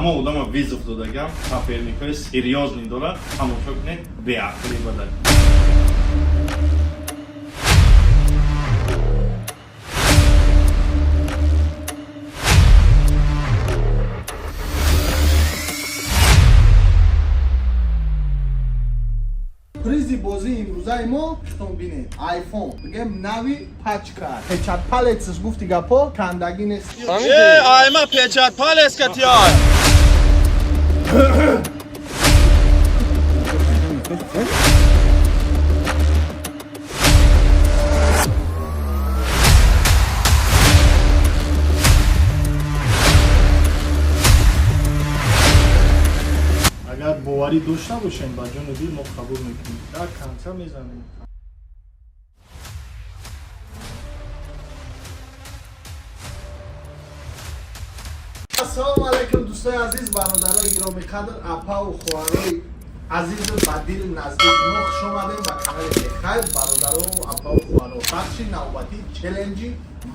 Ҳама одама вызов додагам, соперникҳои серьёзный дорад. Тамошо кунед, беақлӣ бадай. Призи бозии имрӯзаи мо хитон бинед. Айфон, бигем, нави пачка. Печать палец ш, гуфти гапо, кандагӣ нест. Э, айма печать палец катиёй. Агар боварӣ дошта бошем, ба ҷону дил мо қабул мекунем, дар конца мезанем. Ассалому алайкум, дӯстои азиз, бародарои гиромиқадр, апаву хоҳарои азизу ба дил наздик мо. Хуш омадем ба канали Бехайр, бародарову апаву хоҳаро. Бахши навбатии челленҷи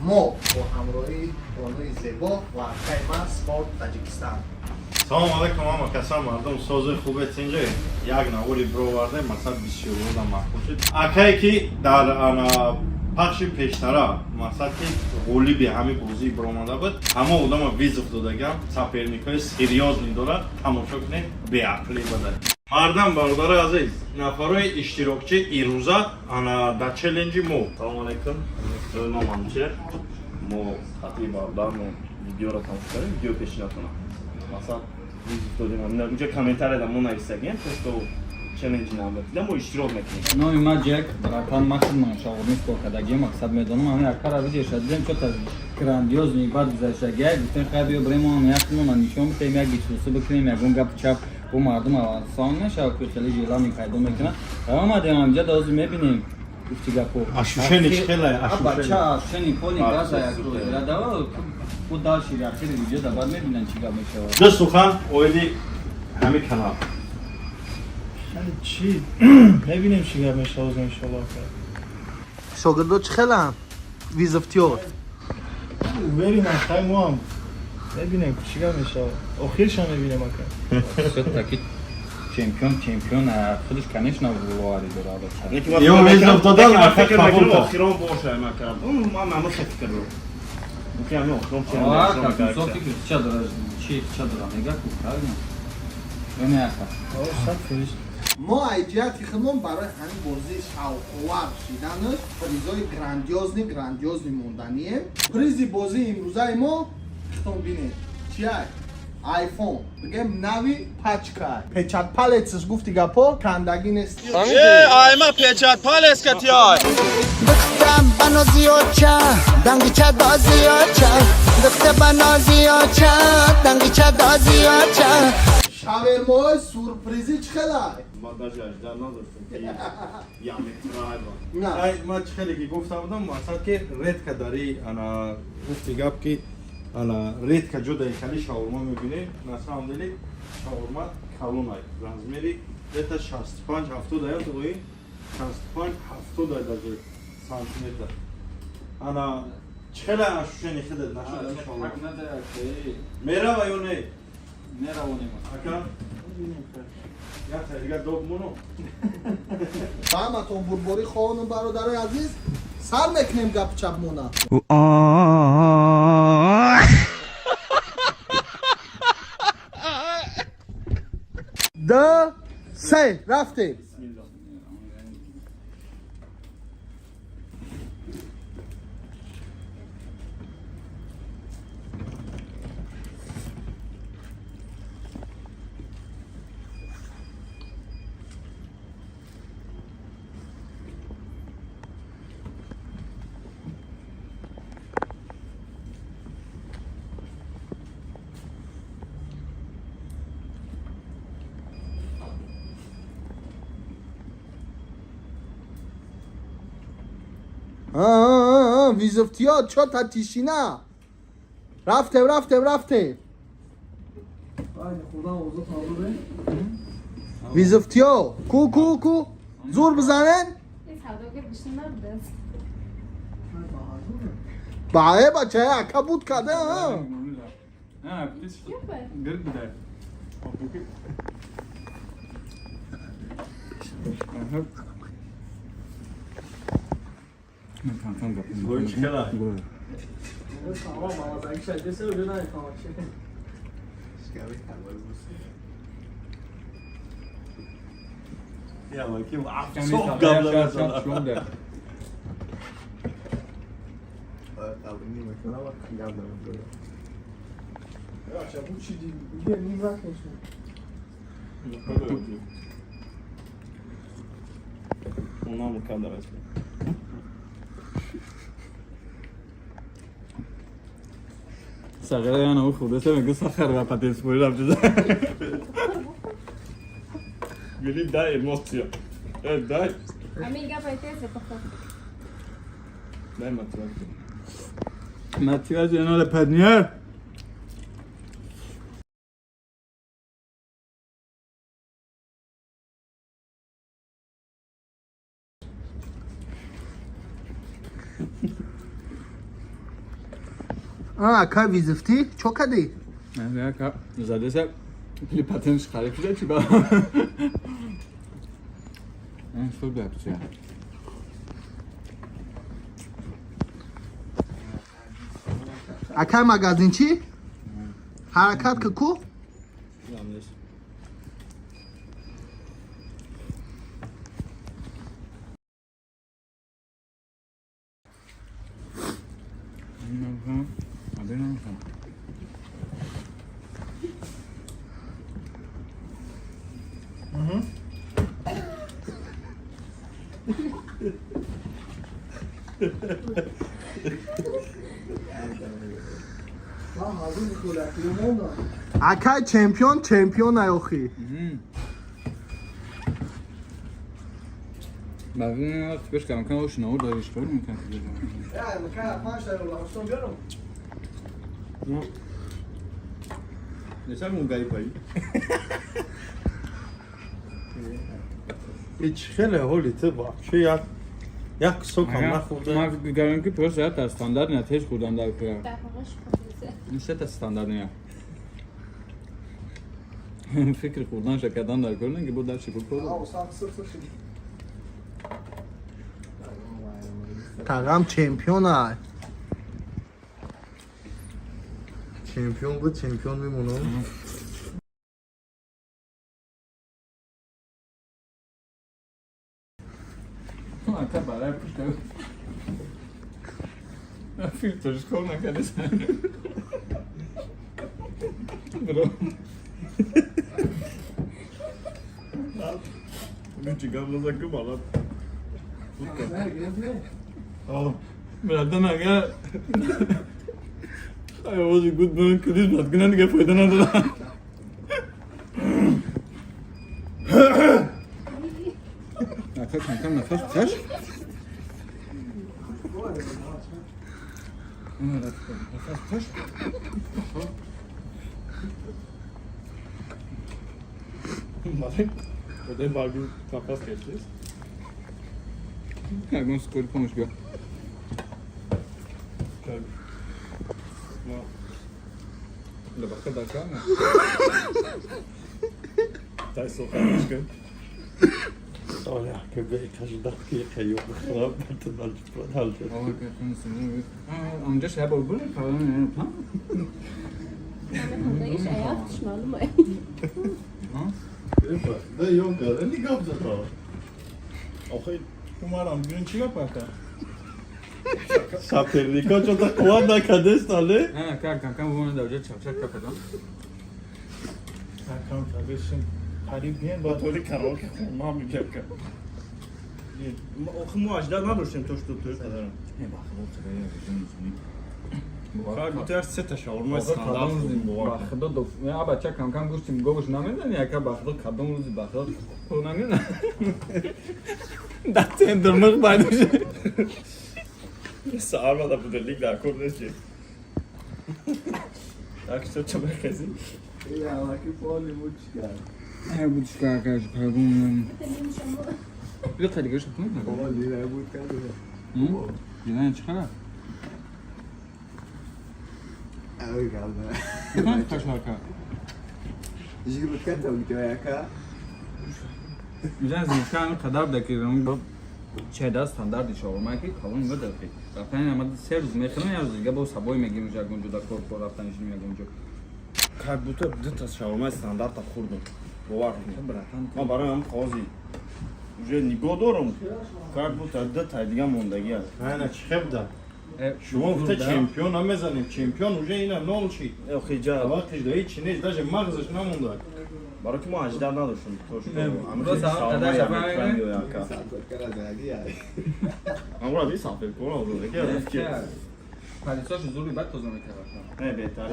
мо бо ҳамроҳии бонуи зебо ва акаи ман, Спорт Таҷикистан. Салом алайкум, ҳама каса, мардум сози хубе, тинҷе. Як навори бироварде, масалан, бисёр одам маъқул шуд. Акае ки дар ана пахши пештара, мақсад ки ғолиби ҳами бозӣ биромада буд, ҳама одама вызов додагам, соперникҳои серьёзный дорад. Тамошо кунед, беақлӣ бадай. Мардам, бародари азиз, нафарои иштирокчи ирӯза ана дар челленҷи мо. Салом алейкум. Ма Манучер. Мо хатри бародармо видеоро тамошо кардем, видео пешинатона. Масалан, вызов додем. Унҷа комментарияда мо нависагем, просто челленҷи навбатида мо иштирок мекунем. Номи ма Ҷек, братан, ман худман шогирдӣ кор кардагием, мақсад медонам, ҳамин акара видеоша дидем, чота грандиозный бад гузаштагия, гуфтем, хай биё бирем, он як худмона нишон бидем, як гичрусу бикунем, ягон гапи чап бо мардум сон мешавад, ки хеле желание пайдо мекунад. Омадем ҳамҷа, дози мебинем, гуфти гапо. Ощущение чӣ хеле? Бача, ощущение полный газа, як рӯз дава бо дальше ахири видео да баъд мебинанд, чӣ гап мешавад. Ду сухан оиди ҳамин канал. Чӣ мебинем, чӣ гап мешавад, иншоалло. Шогирдо чӣ хеланд, вызов тиёд? Уверен ам, хай, мо ҳам мебинем, чӣ гап мешавад, охирша мебинем, ака. Всё-таки чемпион, чемпион, худаш, конечно, боварӣ дорад. Ё вызов додан, ака қабул кард. Охирон боша, мака. Ман ҳама фикр дорам. Мумкин ҳамин охирон Мисол, фикр ча дора, чи ча дора, мега ку, правильно? Ё не, ака? 100%. Мо ай ҷиҳати худмон барои ҳамин бозии шавқовар шиданаш призои грандиозный, грандиозный монданием. Призи бозии имрӯзаи мо хитон бинед чиай. Айфон, бигем, нави пачка. Печать палец ш, гуфти гапо, кандагӣ нест. Э, айма печать палец катиёй. Духтам ба нозиёча дангича дозиёча, духта ба нозиёча дангича дозиёча. Шавермоҳои сюрпризӣ чӣ хелай? Ма даже аждар надоштем, ки я метрайва. На. Ай, ман чӣ хеле ки гуфта будам, мақсад ки редко дари ана, гуфти гап ки ана редко ҷодаи хали шаурма мебинем. На самом деле шаурма калонай, размери где-то 65 70 ая, тои 65 70 даже сантиметр. Ана чӣ хеле ощущение худат нашуд, иншоалло? Мерава ё не? Меравонем. Ака, як дига доб моно. Ба ҳаматон бурборӣ хоҳонам, бародарои азиз. Сар мекунем гапи чапмона. Д, се, рафтем. Вызов тиёд, чо та тишина. Рафтем, рафтем, рафтем. Вызов тиё, ку, ку, ку, зур бизанен. Бае, бача, ака буд када. А, птич гирд бидай. Гӯй чӣ кала? Она мукадар аст. Сағира яна хурда се мегӯ сахар ва патенспорӣ рафт ҷуза. Гули дай эмоция. Э, дай. Amiga, vai ter essa por Дай мотивация. Мотивация надо поднять. Акай визифтӣ чо кардӣ? Задеса пули патентш харид шуда чи ба? Шуд птича. Акай магазинчӣ ҳаракат ки ку. Акай чемпион чемпион ай охи. Баъд пеш кардам кан ош наор дориш кор мекунам. Несам мугаи пай. Ич хеле ҳоли ту вообще як як сокам нахӯрда. Ман фикр кардам ки просто як стандарт не тез хӯрдан дар кӯя. Ин се стандарт не. Фикри хӯрдан шакардан дар кор не ки бо дар чӣ кор. Тағам чемпион ай. Чемпион буд, чемпион мемонам. Ака барай пушта. Филтрш кор накардес. Бро. Лучи гап назан ку бала. Братан ага. Ай ози гуд бун кудис бат кунан дига фойда надора. Ака кам нафас каш. Нафас каш. Малек. Одай баги нафас кашис. Ягон скори помощь бия. Лабака дака. Дай соханиш кун. Оля, ки каждак ки қайё бихӯрам батналҷ. Амҷа шаба бул фалон ха? Да ёнка, ни гап зада. Охи умарам бирин чӣ гап ака? Соперника чо-то қувват накардест, але? Не, как кам кам вон да чап чап кападам. Кам кардешин қариб биен Ба баъд толи караоке хонма мегап ка. Охи мо ажда надоштем то что то қадарам. Не ба худо чаба Фақат гуфта се та шаурма стандарт хӯрдем бовар Ба кун. худо ду а бача кам кам гӯштим говш намедани ака ба худо кадом рӯзи ба худо хӯр намедани. Да центр мых байдуш. Саҳар бада будерлик дар кор нест. Так что чаба хези? Ай бучка ака пагун. Бия та дигар шуд кунед. Дигар чӣ хабар? Ой, говно. Кашнака. Желудка там где яка. Инҷа зинка ҳамин қадар буда, ки чеда стандарти шаурма, ки калон буда, ки рафтани ама 3 рӯз мехӯрам, як рӯз дига бо сабой мегирем, ягон ҷо да кор кор рафтани шудем ягон ҷо. Как будто дута шаурмаи стандарта хӯрдум, бовар кунед. Ман барои ҳам қози уже нигоҳ дорум, как будто дута дига мондагӣ аст. Айна чӣ хеб да? Шумо гуфта, чемпион намезанем, чемпион уже ина нол шид. Охиҷа. Вақтиш да ҳеҷ нест, даже мағзаш намонда. Барои ки мо аждар надоштем. Просто ҳам қадар шафа мегирем. Амра би сафед кора. Палисошо зури бад тоза мекард. Не, беҳтар.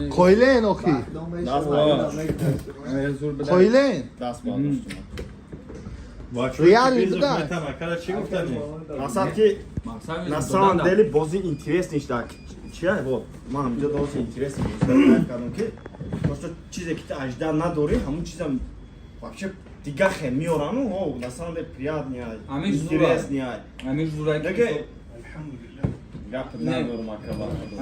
Қоилен охи. Зур буда. Қоилен. Даст бардоштум. Реально буда. Акара чӣ гуфтани? Мақсад ки Мақсад на самом деле бози интересный шда. Чия, вот ман ҳамҷо дози интересный бози кардам, ки просто чизе ки ту аждар надорӣ, ҳамун чизам вообще дига хе меорану, о, на самом деле приятный, Ҳамин зура. интересный. Ҳамин зура. Деке Алҳамдулиллах. Гап надорум, ака.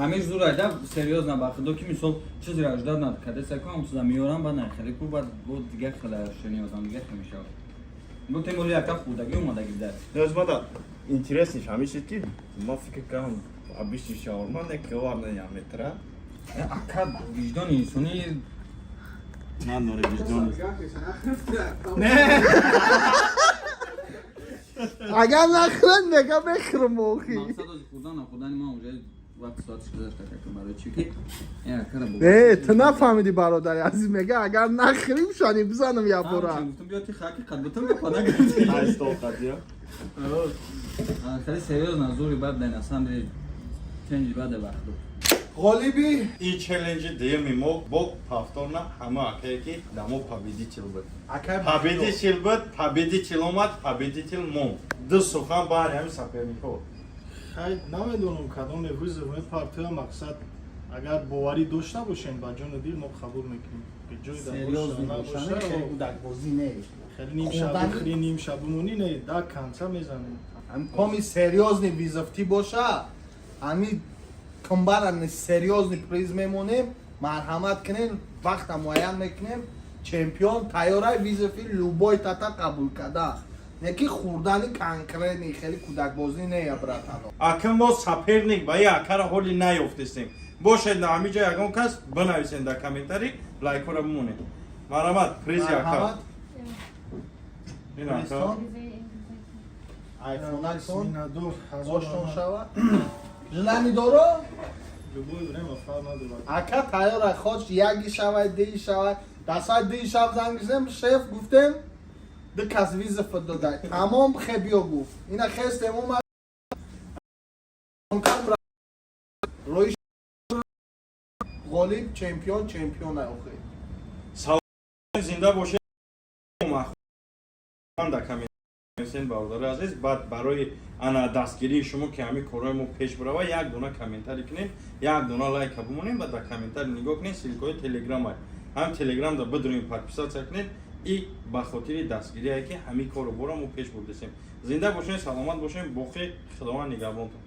Ҳамин зура да, серьёзно, ба худо, ки мисол чизеро аждад накарда, ку ҳам чиза меорам, баъд хеле ку, баъд бо дига хеле ощущение одам дига хеле мешавад. Гуфтем, оли яка хурдагӣ омадаги да. Нозмада интересный ҳамин шид, ки ман фикр кардам, обычный шаурма не коварна метра. Ака, виҷдони инсонӣ. Надоре виҷдон. Не. Агар нахӯрад, мега мехӯрам охи. Мақсад ози хӯрдан нахӯрдани ман уже вақти соатиш гузашта, ака, барои чӣ ки акара. Не, ту нафаҳмидӣ, бародари азиз, мега агар нахӯрим, шани бизанам якбора. Гуфтам, биё ти ҳақиқат бутам гапа нагуфтӣ. Айстолқатия. Хеле серьёзно, зури бад дай, на самом деле ченҷи баде вақту. Ғолиби Ин челленҷи дуюми мо бо повторно ҳама акае, ки дамо победитель буд. Акай. Победитель буд, победитель омад, победитель монд. Ду сухан баҳри ҳамин соперникҳо. Хай, намедонам, кадоме вызов мепартоя. Мақсад, агар боварӣ дошта бошем, ба ҷону дил мо қабул мекунем. Ҷой да Серьёзно. боша, Хеле набоша, кӯдакбозӣ не. хеле ним шаб Хӯрдани- бихӯри, ним шаб бимонӣ, не, до конца мезанем. Ҳами коми серьёзный вызов тӣ боша, ҳами кумбара серьёзный приз мемонем. Марҳамат кунем, вақта муайян мекунем. Чемпион тайёрай вызов и любой тата қабул карда, не ки хӯрдани конкретный, хеле кӯдакбозӣ не, я братано. Ака, мо соперник ба я акара ҳоли наёфтестем. Бошед на ҳамин ҷо ягон кас, бинависен дар комментарий, лайкҳоро бимонед. Марҳамат, призи ака. Марҳамат. Ин ака. Призтон, айфонатон. Миннатдор, ҳазор Оштон раҳмат. шава, желание доро. Любое время, фарқ надорад. Ака тайёра, хоч яги шавай, дии шавай, дар соати 2 шаб занг зем, шеф гуфтем, ду кас вызов додай, тамом, хе биё гуфт, ина хестем, омад рои ғолиб, чемпион, чемпион охи. Зинда бошед. Ман дар комментарий, бародари азиз, баъд барои ана дастгирии шумо, ки ҳамин корҳои мо пеш бирава, як дона комментарий кунед, як дона лайка бимонед ва дар комментарий нигоҳ кунед, ссылка ҳои телеграма, ҳам телеграмда бидурем, подписаться кунед и ба хотири дастгирие, ки ҳамин корро бора мо пеш бурдесем. Зинда бошед, саломат бошед, боқӣ Худованд нигаҳбонтон.